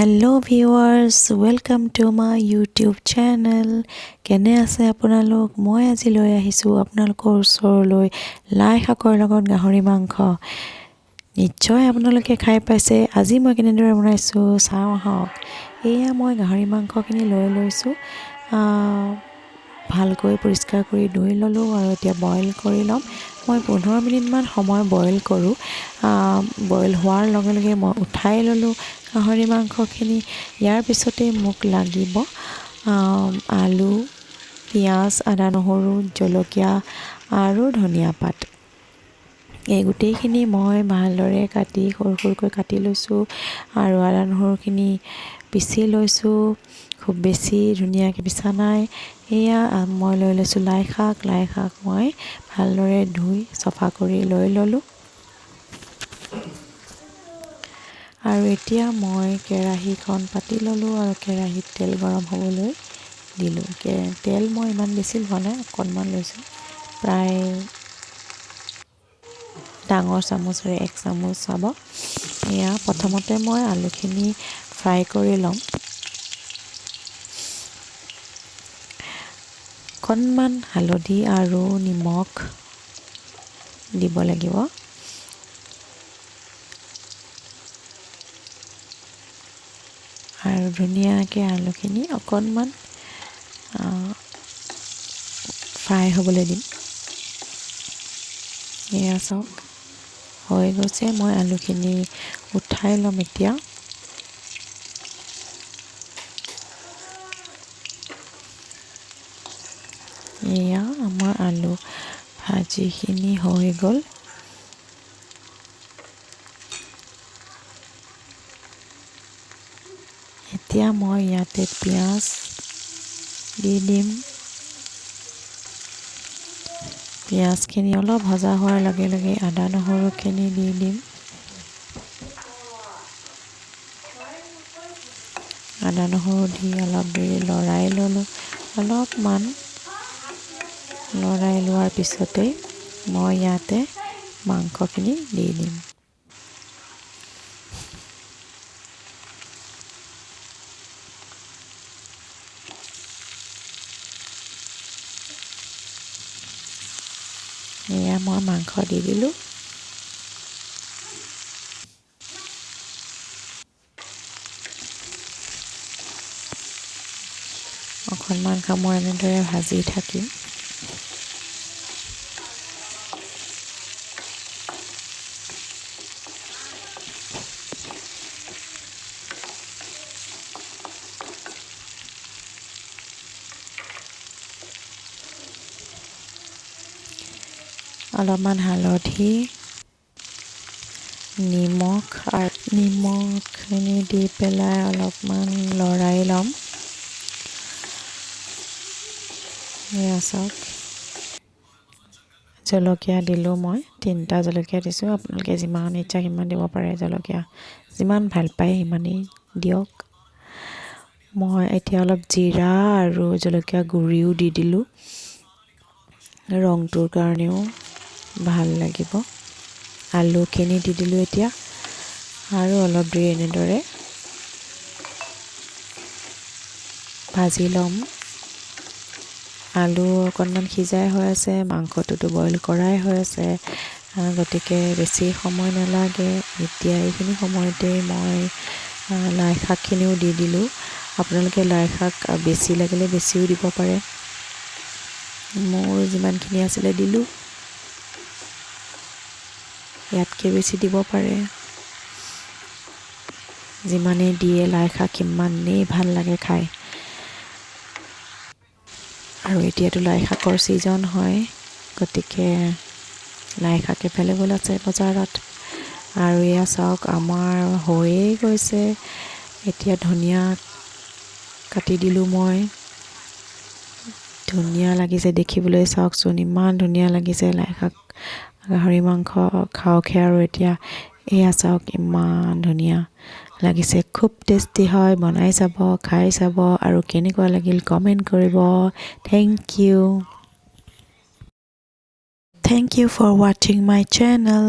Hello viewers, welcome to my YouTube channel. কেনে আছে আপোনালোক? মই আজি লৈ আহিছোঁ আপোনালোকৰ ওচৰলৈ লাই শাকৰ লগত গাহৰি মাংস। নিশ্চয় আপোনালোকে খাই পাইছে। আজি মই কেনেদৰে বনাইছোঁ চাওঁ আহক। এয়া মই গাহৰি মাংসখিনি লৈ লৈছোঁ, ভালকৈ পৰিষ্কাৰ কৰি ধুই ল'লোঁ আৰু এতিয়া বইল কৰি ল'ম। মই 15 মিনিটমান সময় বইল কৰোঁ। বইল হোৱাৰ লগে লগে মই উঠাই ল'লোঁ গাহৰি মাংসখিনি। ইয়াৰ পিছতেই মোক লাগিব আলু, পিঁয়াজ, আদা, নহৰু, জলকীয়া আৰু ধনিয়া পাত। এই গোটেইখিনি মই ভালদৰে কাটি সৰু সৰুকৈ কাটি লৈছোঁ আৰু আদা নহৰুখিনি পিচি লৈছোঁ। খুব বেছি ধুনীয়াকৈ পিচা নাই। এয়া মই লৈ লৈছোঁ লাই শাক। লাই শাক মই ভালদৰে ধুই চফা কৰি লৈ ল'লোঁ। আৰু এতিয়া মই কেৰাহীখন পাতি ল'লোঁ আৰু কেৰাহীত তেল গৰম হ'বলৈ দিলোঁ। তেল মই ইমান বেছি লোৱা নাই, অকণমান লৈছোঁ, প্ৰায় ডাঙৰ চামুচেৰে 1 চামুচ হ'ব। এয়া প্ৰথমতে মই আলুখিনি ফ্ৰাই কৰি ল'ম। অকণমান হালধি আৰু নিমখ দিব লাগিব। আৰু ধুনীয়াকৈ আলুখিনি অকণমান ফ্ৰাই হ'বলৈ দিম। এয়া চাওক, হৈ গৈছে। মই আলুখিনি উঠাই ল'ম এতিয়া। এয়া আমাৰ আলু ভাজিখিনি হৈ গ'ল। এতিয়া মই ইয়াতে পিঁয়াজ দি দিম। পিঁয়াজখিনি অলপ ভজা হোৱাৰ লগে লগে আদা নহৰুখিনি দি দিম। আদা নহৰু দি অলপ দেৰি লৰাই ল'লোঁ। অলপমান লৰাই লোৱাৰ পিছতেই মই ইয়াতে মাংসখিনি দি দিম। এয়া মই মাংস দি দিলোঁ। অকণমান সময় এনেদৰে ভাজি থাকিম। অলপমান হালধি, নিমখ আৰু নিমখখিনি দি পেলাই অলপমান লৰাই ল'ম। এয়া চাওক, জলকীয়া দিলোঁ মই, 3টা জলকীয়া দিছোঁ। আপোনালোকে যিমান ইচ্ছা সিমান দিব পাৰে, জলকীয়া যিমান ভাল পায় সিমানেই দিয়ক। মই এতিয়া অলপ জিৰা আৰু জলকীয়া গুড়িও দি দিলোঁ, ৰংটোৰ কাৰণেও ভাল লাগিব। আলুখিনি দি দিলোঁ এতিয়া আৰু অলপ দেৰি এনেদৰে ভাজি ল'ম। আলু অকণমান সিজাই হৈ আছে, মাংসটোতো বইল কৰাই হৈ আছে, গতিকে বেছি সময় নালাগে। এতিয়া এইখিনি সময়তেই মই লাই শাকখিনিও দি দিলোঁ। আপোনালোকে লাই শাক বেছি লাগিলে বেছিও দিব পাৰে। মোৰ যিমানখিনি আছিলে দিলোঁ, ইয়াতকৈ বেছি দিব পাৰে। যিমানেই দিয়ে লাই শাক সিমানেই ভাল লাগে খাই। আৰু এতিয়াতো লাই শাকৰ ছিজন হয়, গতিকে লাই শাক এভেইলেবল আছে বজাৰত। আৰু এয়া চাওক, আমাৰ হৈয়ে গৈছে। এতিয়া ধনিয়া কাটি দিলোঁ মই। ধুনীয়া লাগিছে দেখিবলৈ, চাওকচোন ইমান ধুনীয়া লাগিছে লাই শাক গাহৰি মাংস খাওকহে। আৰু এতিয়া এয়া চাওক, ইমান ধুনীয়া লাগিছে, খুব টেষ্টি হয়। বনাই চাব, খাই চাব আৰু কেনেকুৱা লাগিল কমেণ্ট কৰিব। Thank you. Thank you for watching my channel.